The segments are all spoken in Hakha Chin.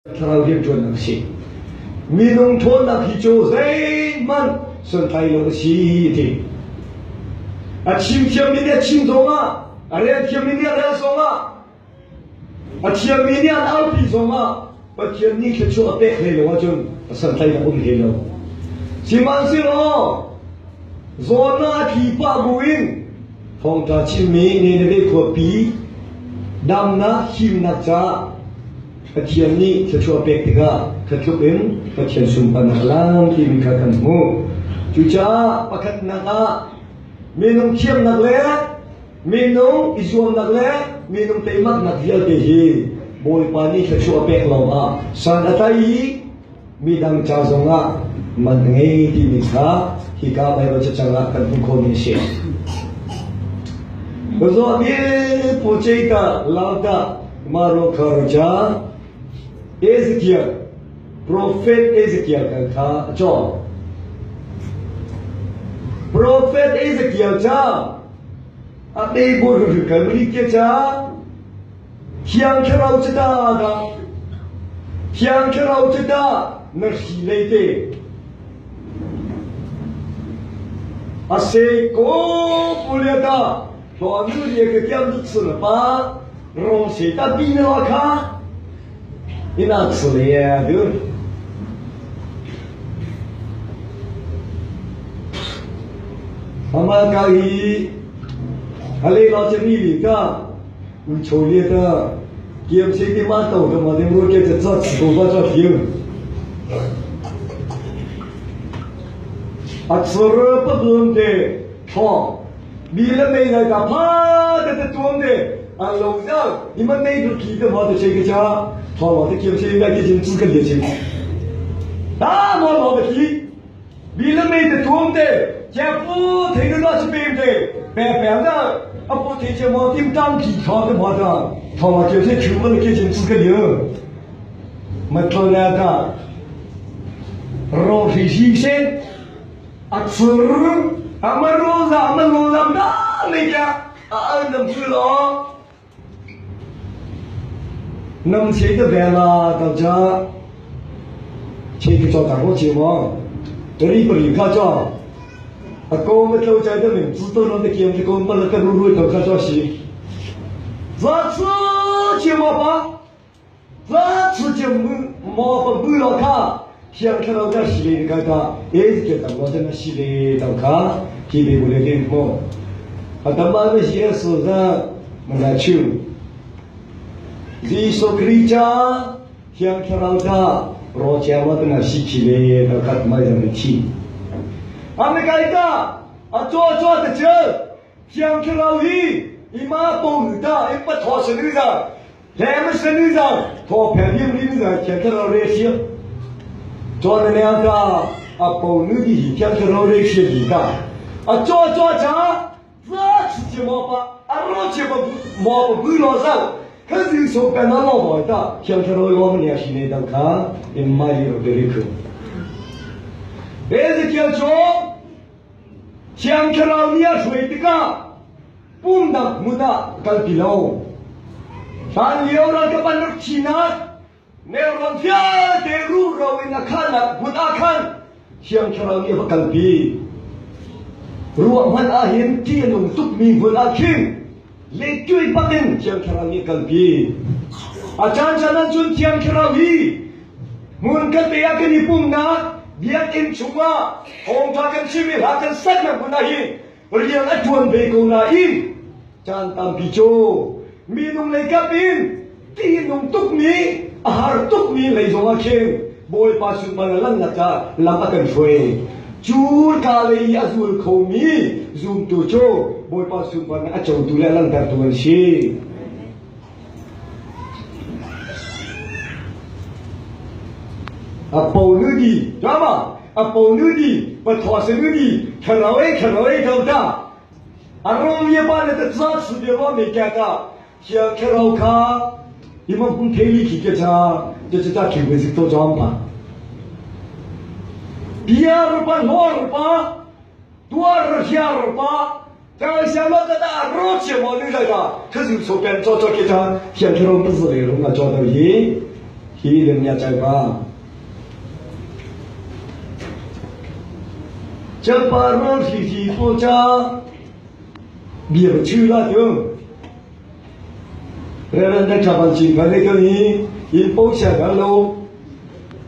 Thlarau rianṭuannak a si. Minung ṭhawnnak hi cu zeihmanh santlai lo a si a ti. A chim thiammi nih a chim zongah, a rel thiammi nih a rel zongah, a thiammi nih an aupi zongah Pathian nih thluachuah a pek hlei lo ahcun a santlaihnak um hlei lo. Sihmanhsehlaw zawnnak a tli pah buin thawngṭha chimmi Nineveh khuapi damnak himnak caah Pathian nih thluachuah pek tikah kha tluk in Pathian sunparnak a lang timi kha kan hmuh. Cucaah pakhatnak ah minung thiamnak le minung i zuamnak le minung teimaknak vialte hi Bawipa nih thluachuah pek lawngah san a tlai i midang ca zongah man a ngei timi kha hika Baibal cacang ah kan hmuh khawhmi a si. Zawhni Pucheita Lauta Maro Kharuja Ezekiel Prophet Ezekiel kan kha a cawng. Prophet Ezekiel ca a pe bur kan ri ke ca Thiang Thlarau cu dah dah Thiang Thlarau cu dah na hri lei te a se ko pulia ta hlawnu ria ka kiam dut sun pa rong se ta pi na wa kha ina tsule ya dur ama ka hi hale lo chami li ka 球列的，兼且的马豆的嘛，你我给这做头发做听。啊，吃不断的，好，你了没来个啪的的断的，啊，老娘你们每个记得嘛的这个家，好了，这兼且应该给钱资格也行。那么老的去，你了没得断的，这不听得到是对不对？白白的。啊，不提前毛顶当皮草的毛的，他妈就是全部都给钱资格有，没做那个，罗非新鲜，啊吃，啊么罗子啊么罗子那那个，啊能吃了，能吃的饭了，大家，吃个早餐我吃嘛，这里不离开家。啊，高么头在的名字都弄得见这个没了个路路头看着是，这次就没把，这次就没没把没了卡，想看到在西里看看，也是觉得我在那西里头看，这里我来点么？啊，他妈的些是噻，没来去。耶稣基督想看到他，罗家我的那西起来，他看没人去。阿没改的，啊做做的这，想去老鱼，你妈不女的，你不拖是女的，咱们是女的，拖偏偏女的，想去老那些，做了两个，啊不女的想去老那些女的，啊做做啥，这吃起毛吧，啊老吃不毛不老少，可是说跟那老婆的，想去老我们联系的都看，你妈有的里去。Ezekiel cu Thiang Thlarau nih a hruai tikah pumnak hmun ah kalpi lo. Hlan lio ralkap an rak thinak nelrawn vialte ruro in a khahnak hmun ah khan Thiang Thlarau nih a va kalpi. Ruah hmanh ah hin ṭih a nung tukmi hmun ah khin letuai bak in Thiang Thlarau nih a kalpi. A caan caan ah cun Thiang Thlarau hi hmun khat te ah kan i pumnak biakinn chungah thawngṭha kan chim i hla kan saknak hmun ah hin rian a ṭuan ve ko nain caan tampi cu minung lei kap in ṭihnung tukmi a har tukmi lei zongah khin Bawipa sunparnak lannak caah lam a kan hruai. Cu ka lei i a zul khomi zumtu cu Bawipa sunparnak a cotu le a langhtertu an si. A po nu di, drama, a po nu di, pa thua se nu di, kharau ei kharau ei tho ta. A rom ye pa le ta za su de wa me kya ta. Khia kharau kha imam pum theli khi ke cha, che che cha khi we zik to jam pa. Biar pa nor pa, tuar hiar pa, 在什么个大肉节目里来的，可是手边做做给他，现在我不是内容啊，做到一。Hi lem nya chai pa. Champa ro hi hi po cha bia chu la tu. Reverend da chaban chi ka le ka ni in po cha ga lo.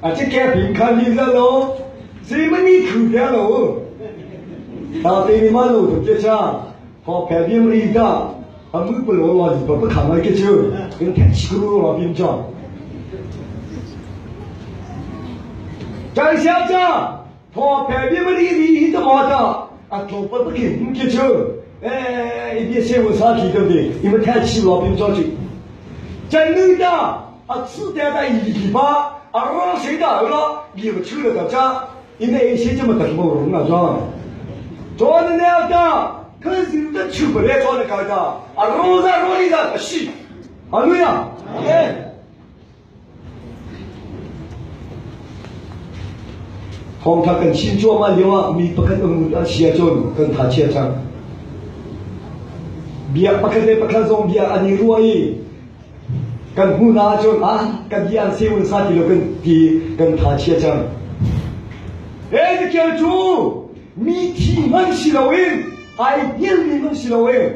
A chi ke pin kha ni la lo. Si ma ni khu ya lo. Ta te ni ma lo tu ke cha. Ho phe bim ri da. A mu pu lo lo ji pa pa kha mai ke chu. Kin the chi ku lo bim cha. 张小姐，他旁边么里里的嘛的，啊，头发不给不给抽，哎，一边新闻上提对不对？你们太气老兵着急，真女的啊，吃点的一批吧，啊，让谁的了，你们去了个家，因为一些这么的什么容啊装，装的那样的，可是有的吃不来装的高的，啊，罗在罗里的是，啊，对呀，哎。Thawngtha kan chim cuahmah lio ah mi pakhat um a si ahcun kan tha chia cang. Bia pakhat le pakhat zong bia an i ruah i kan hmuh hna ahcun ah kan bia an seun sa ti lo kan ti kan tha chia cang. Ezekiel cu mi thi hmanh si loin ai hngilmi hmanh si loin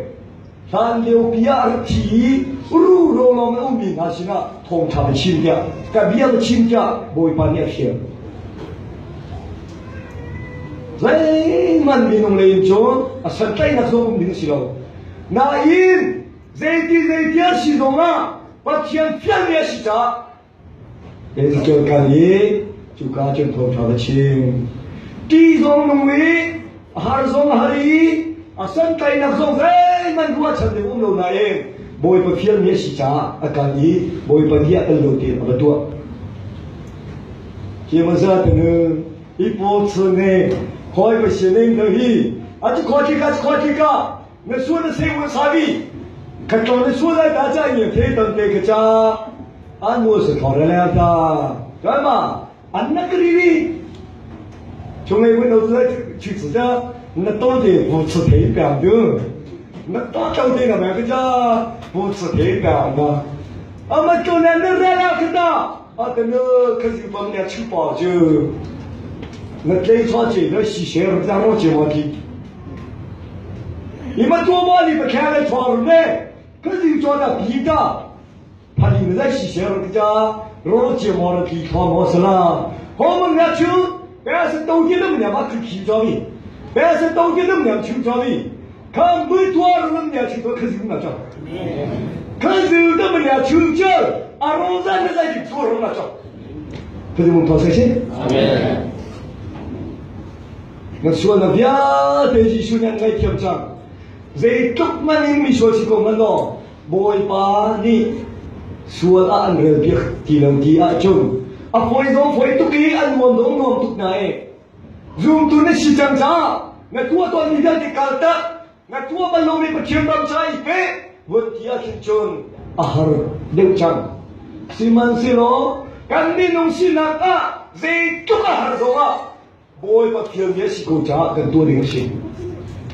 Hlan liopi ah a rak thi i ruro lawng a ummi hna sinah thawngṭha va chim tiah ka bia va chim tiah Bawipa nih a fial. Zeihmanh minung lei in cun a santlaihnak zong um ding a si lo. Nain zeiti zeiti a si zongah Pathian fialmi a si caah Ezekiel kal i cuka cun thawngṭha va chim. Ti zong nung i a har zong a har i a santlaihnak zong zeihmanh ruahchan ding um lo nain Bawipa fialmi a si caah a kal i Bawipa nih a kal lo tein a va tuah. Hi maza tanu i po chune khoi ba sining do hi a chu khoi ka khoi ka na su na se wo sabi kha to na su lai ta cha ni the tan te kha cha an mu se thore le ta ka ma an na kri ri chung ei wen no zu chi chi cha na to de bu chu thei piang du na to to de na ma ka cha bu chu thei piang ma ama to na na ra la kha ta a ta na kha ju bang ya chu pa ju na tlei cha che na xi she ro za ro che ma ki 你们做梦你们看来闯的，可是做的皮的，怕你们在洗钱了，家老节目了皮闯模式了。我们俩去，但是冬天那么两把去皮装的，但是冬天那么两秋装的，看没多少那么两秋装，可是用哪装？可是那么两秋装，阿罗在那在就做了那装，可是我们多少钱？Na sualnak vialte Jesuh nih an ngaihthiam cang. Zeitluk man in misual si ko hmanh law Bawipa nih sual ah an relpiak ti lo ti ahcun a fawi zong fawi tuk i a nuam zong nuam tuk nain zumtu na si cang caah na tuah tawnmi vialte kaltak na tuah bal lomi Pathian ram ca i pe vun ti ahkhin cun a har deuh cang. Sihmanhsehlaw kan minung sinak ah zeitluk a har zongah Bawipa fialmi a si ko caah kan tuah ding a si.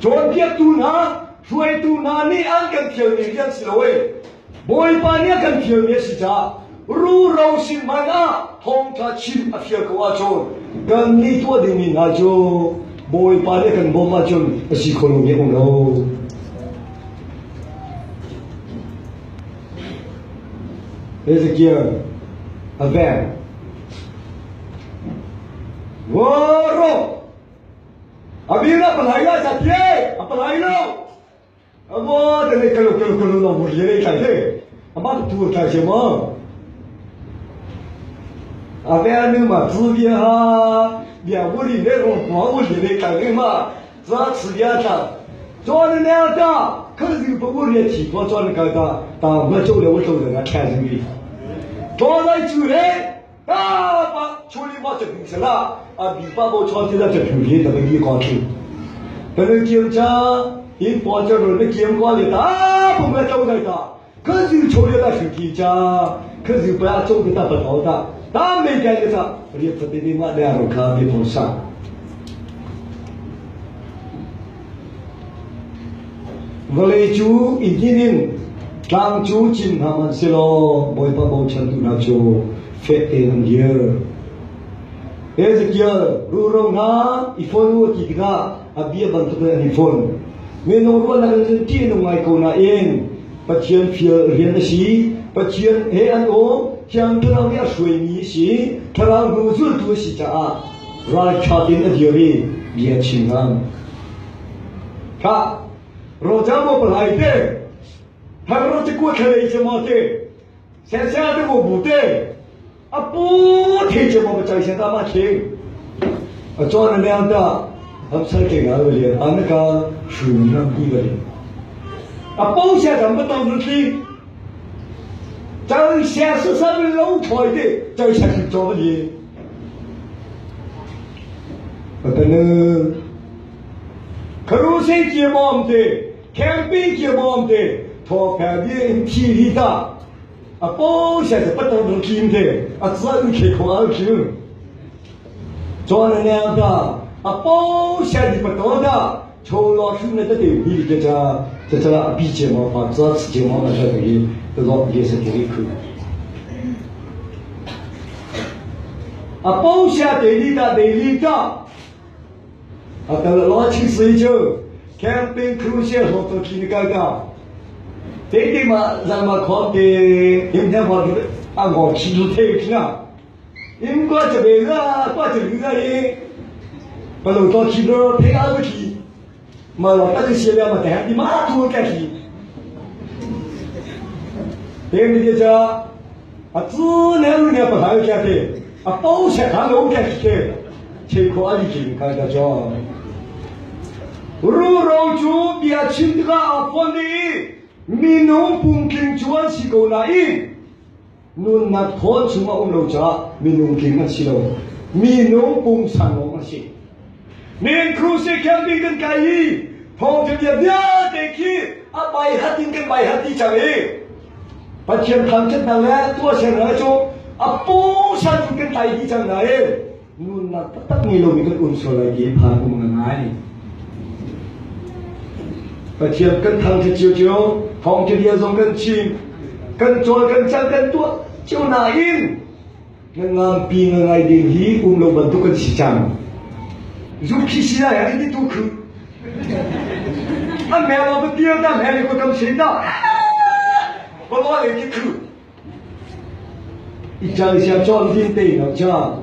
Cawnpiaktu hna, hruaitu hna nih an kan fialmi rian si lo e. Bawipa nih a kan fialmi a si caah ruro sin hmanh ah thawngṭha chim a fial ko ahcun kan nih tuah dingmi hna cu Bawipa nih a kan bawmh ahcun a si kho lomi a um lo. Ezekiel a veng Waro! Abira palai la sa tie, a palai lo. Amo te le kalu kalu kalu lo mur le kai te. Ama tu ta che mo. A ve anu ma zu bia ha, bia wuri le ro ma wuri le kai le ma. Za chi bia ta. 做的那的，可是不我也提过做的个的，当我走了我走了那看着你。做来做来。啊，把处理把这平时啦，啊，比把我穿起来这平时怎么一搞去？本来警察一把这人的警官里大部分都在打，可是处理的是警察，可是不要走的他不好打，他没干的他，你不得你妈两个卡没碰上。Vawlei cu i hnin in tlang cu cin hna hmanhsehlaw Bawipa bochantu hna cu Fek tein an dir. Ezekiel ruro hna i fon u a ti tikah a bia bantuk in an i fon. Minung ruahnak in cun ṭih a nung ngai ko nain Pathian fial rian a si. Pathian he an um, Thiang Thlarau nih a hruaimi a si, Thlarau hnu zultu a si caah ralṭha tein a dir i bia chim ngam. Khah, roca maw palai te, har te kua thlalei che maw te, sensel te maw bu te, a pu the che maw chai se ta ma thing. A chon a leng ta, ham sal ke ngal lian an ka shum nam ti bali. A po se dam ba tong ri Chai se sa sa lo thoi te, chai se ki cho bali. Patanu Crusade 节目的 camping 节目的，托派的体力大，啊，保险是不到能听的，啊，只要有开口而听。做了两个，啊，保险的不到的，除了出那个对比的这这这比节目嘛，这次节目嘛，这个这个也是这个口。啊，保险对你的对你的。啊，得了老七十一九，看病苦些好多天的尴尬。对对嘛，人嘛看的，今天话的啊，我去就退去了。因过这边啊，过这边啊，不路到去了，退阿不去。嘛老大个写了嘛，但你妈多干去。对面的家，啊，只能年不还有家的，啊，保险他弄干去的。切可阿里金看到叫，如若主bia chim tikah aa phuan i minung pumtling cu an si ko nain nunnak thawn chung a um lo caah minung tling an si lo. Minung pungsan lawng an si. Min crusade camping kan kai i thawngtha bia vialte khi a bai hat in kan bai hat dih cang i Pathian thangṭhatnak le tuahsernak cu a pungsan in kan tlai dih cang nain nunnak taktak ngei lomi kan um sual lai ti phan um ngai. Pathian kan thangṭhat cio cio, thawngṭha bia zong kan chim, kan cawl kan cang kan tuah cio nain na ngampi na ngai ding hi um lo bantuk kan si cang. Zu khi si lai ah ni tu khu. An mel lo pa tiar ta mel ko kam sin da. Ba lo le ki khu. I chang sia chon din te no cha.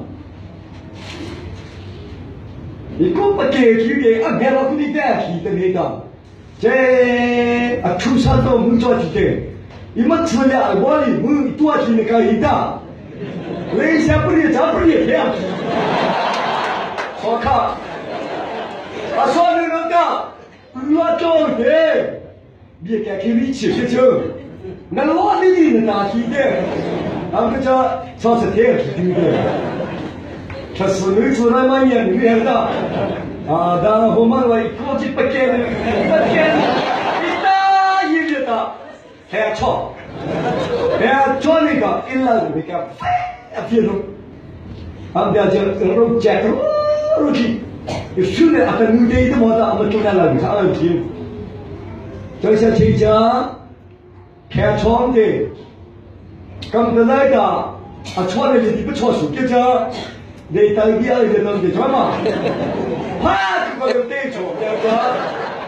I ko pa ke ki ke a mel lo ku ni te ki te me ta. 这啊，出山到木做几的，你们吃了我的木多几那个一大，为啥不离咱不离天？我靠！啊，说你那个，我做的，别该给你吃个酒，那老李的大气的，俺们叫上次天气的，他是女子那么严女的。啊，然后嘛，我估计不见不见，一打一日的还吵，还吵那个一拉就那个飞飞入，俺们家就入家入入去，有输的阿个女的都没得，俺们中间那个啥问题，就像亲家开窗的，刚才那个啊，窗的你不窗数就叫。你对啲啊，你当住嘛？啪！个就对错，对个，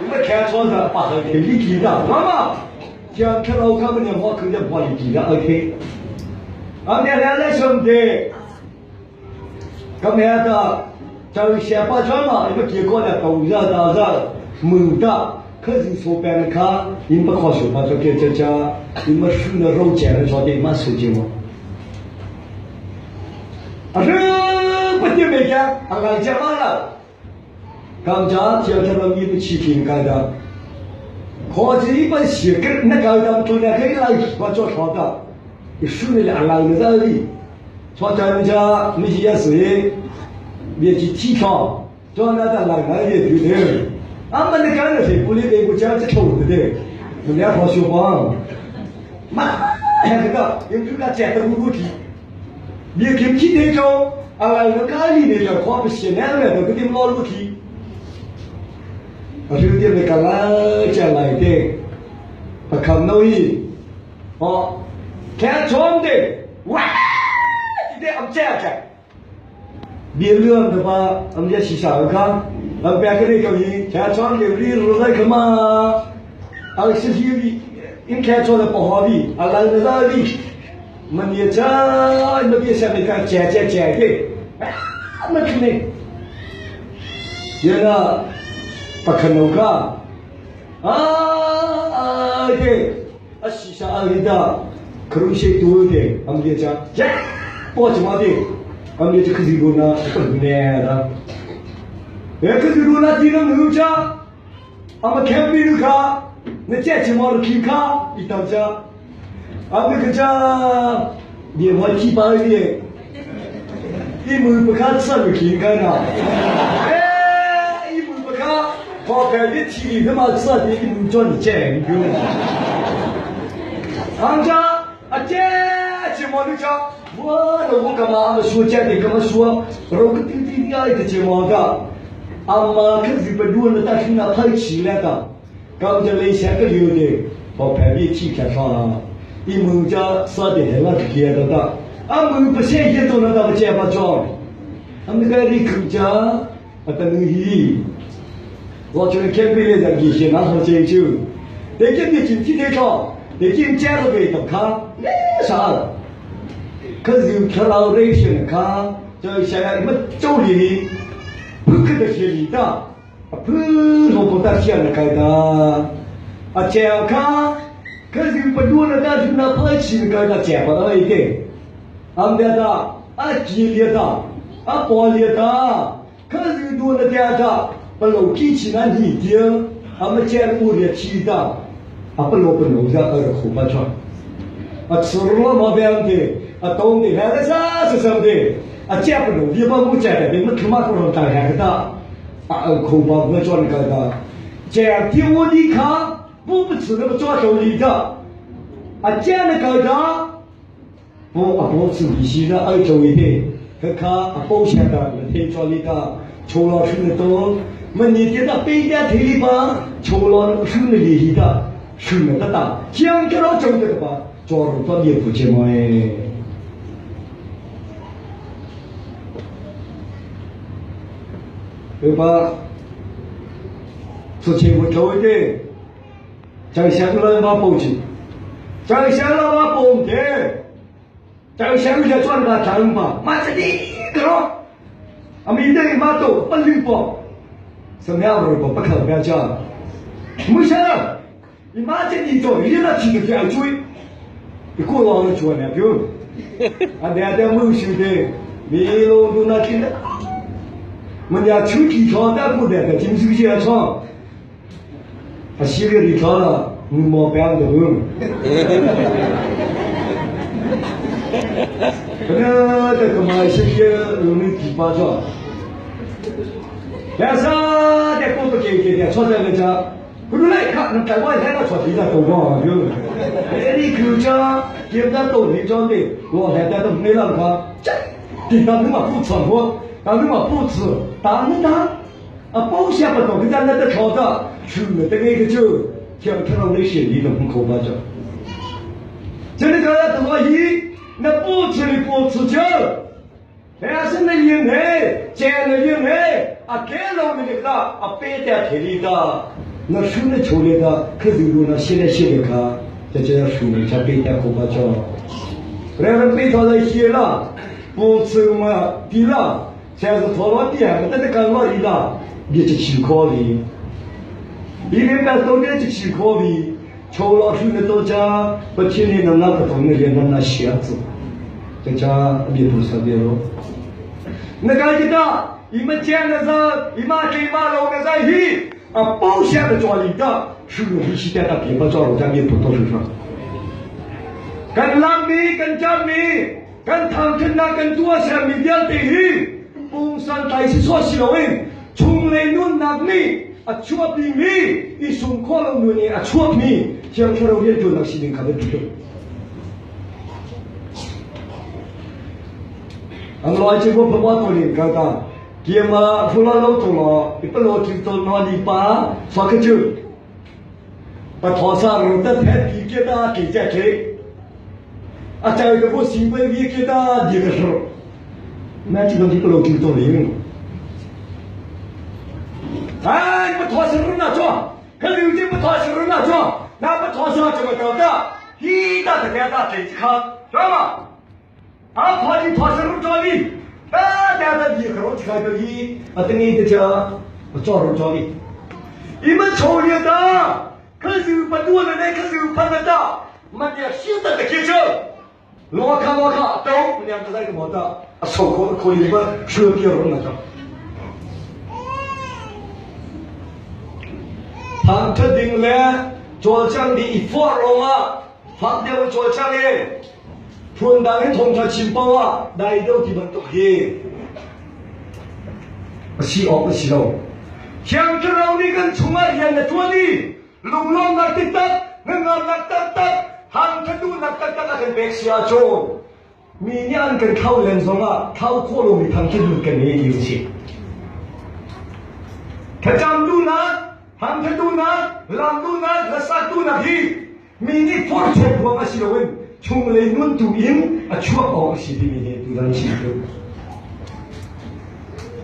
你们开窗的把头给你记的，妈妈，讲看到看不见我看见把你记得 OK。啊，你来来兄弟，咁样的就先把窗嘛，你们结果呢，都热到热，猛的，可是说白了看，你们不考学嘛，就给这家，你们输了肉捡了着的，蛮受劲嘛。啊，这不点没讲，啊，俺讲完了。刚才叫他们你们去听干的，可是一般写个那个当中呢，可以来我做好的，你输了两两个在里，说咱家没些水，别去提倡，做那个来来也对的，俺们那干的是不离别个家子抽的的，人家好说话，妈，这个用这个简单不不提。你听起那种，啊，那家里那种看不起两个都给你老路去，啊，兄弟们，干啦讲来的，啊，看到伊，哦，看窗的，哇， che che. Bian luang da ba am ya si sa kha am pa ka re ko hi cha chon le ri ru lai khama al si hi bi in kha cho la po ho bi al la la bi man ye cha ma bi sa me ka che che che ke ma khne ye na pakhano ka a ke a si sa a li da khru she tu te am ye cha che po chma te am ye cha khzi ru na ne da e khzi ru na ti na nu cha ama khem bi nu kha na che chma ru khi kha i ta cha am ke cha ni mo chi pa ni i mu pa kha sa lu khi ka na e i mu pa kha พอแกที่ที他妈吃的一门赚你钱，你不用。俺家啊这节目你讲，我那我干嘛说这的干嘛说，如果弟弟你爱的节目的，阿妈可是不多了，但是那太起来的，刚才那些个有的，我排比提开上了，一门家说的还那个的的，阿门不写也都能到个结巴装，阿们个你口家啊等于。我觉得减肥的人其实那好追求，你今你经济得错，你今见了没都看，没啥，可是吃老人先看，就现在你们走里，不可能学里的，不萝卜大线的开的，啊健康，可是不多的但是那拍起个那减不到一点，俺们的啊激烈的，啊暴力的，可是多的点的。不老记起那年的，俺们见过的记得，啊不老不老的二苦不错，啊吃了毛病的，啊懂的还是啥是什么的，啊见不老的把我见的，你们他妈不能当下个的，啊二苦把我做那个的，见的我你看，不不吃那个抓手里的，啊见那个的，不啊不吃利息的二周一点，看看啊保险的，听说你的，除了吃的多。么你觉得背点体力吧，除了训练练习的，训练得大，讲给老讲这个吧，做了专业不节目哎。对吧？出去我做一点，在乡老马报警，在乡老马报警，在乡下赚个钱吧，马这里个咯，啊，明天马都不绿包。什么样的不可不要讲，没想到你妈这你做，你那听着就要追，你过往的做呢就，啊，两点没修的，没路都那听的，我们家出去闯的不得的，金属鞋闯，他西边里闯了，五毛半的路。这个这个嘛，是些我们地方做。但是在工作给给的，错在那家，不如来看，那台湾太多错题在多光就，哎你口讲，现在都没讲的，老太太都没让他，这，地方你嘛不吃我，但你嘛不吃，打你打，啊保险不懂，你在那个操作，去了这个一个就，像看到那些你都不可怕着，这里刚才多一，那不吃的不吃酒。但是那因为见了因为啊，给了我们的个啊，背点体力的，那输了球里的，可是有那现在写的可，这这样输了，像背点恐怕叫，然后背他的写了，不吃嘛低了，现在是陀螺地，我在这干嘛的了？你这去考虑，一年半多的就去考虑，求老师的都讲，不听你的那不懂的人那写字。这家别不是别咯。那个记得，你们见的是，你们给马龙的在去啊，保险的抓里的，是有一些的别不抓，我家别不多是说。跟拉米跟加米跟唐肯那跟多些米店的去，崩山大是错西了喂，从来论那米啊错比米，一送可能论啊错米，像出来也就那西人看得住。Ang lo chi ko pha to ni ka ta kia ma phula lo to lo i pa lo chi to no ni pa fa ka chu pa tho sa ro ta the ti ke ta ki che ke a cha ko bo si pe vi ke ta di ke so Na ci kan ti ko lo kil to ling. Ai pa thwa sir na cho. Ka liu ti pa thwa sir na cho. Na pa thwa sa cho ma ta ta. Hi ta ta ta ta te kha. Cho ma. A thwa ti thwa sir cho li. Ta ta ta di khro chi khai to hi. A te ni te cha. Cho ro cho li. I ma cho li ta. 可是不多的呢，可是碰得到，没得现在的开车，罗卡罗卡都两个在个毛的，手可可以不车别人那个。 thang tha ding le cawlcang ding i forh lawngah fak deuh in cawlcang i phun dang in thawngtha chim paoh ah dai deuh ti bantuk hi a si awk a si lo. Thiang Thlarau nih kan chungah rian a ṭuan i lunglawmnak taktak, hnangamnak taktak, hangṭhat duhnak taktak a kan pek si ahcun mi nih an kan thlau len zongah thlau khawh lomi thangṭhat duh kan ngei ti usih. Thlacam duhnak, hangṭhat duhnak, lam duhnak, hlasak duhnak hi mi nih forhchuak ruang a si loin chunglei nun tu in a chuak awk a si timi hi tutan chim cu.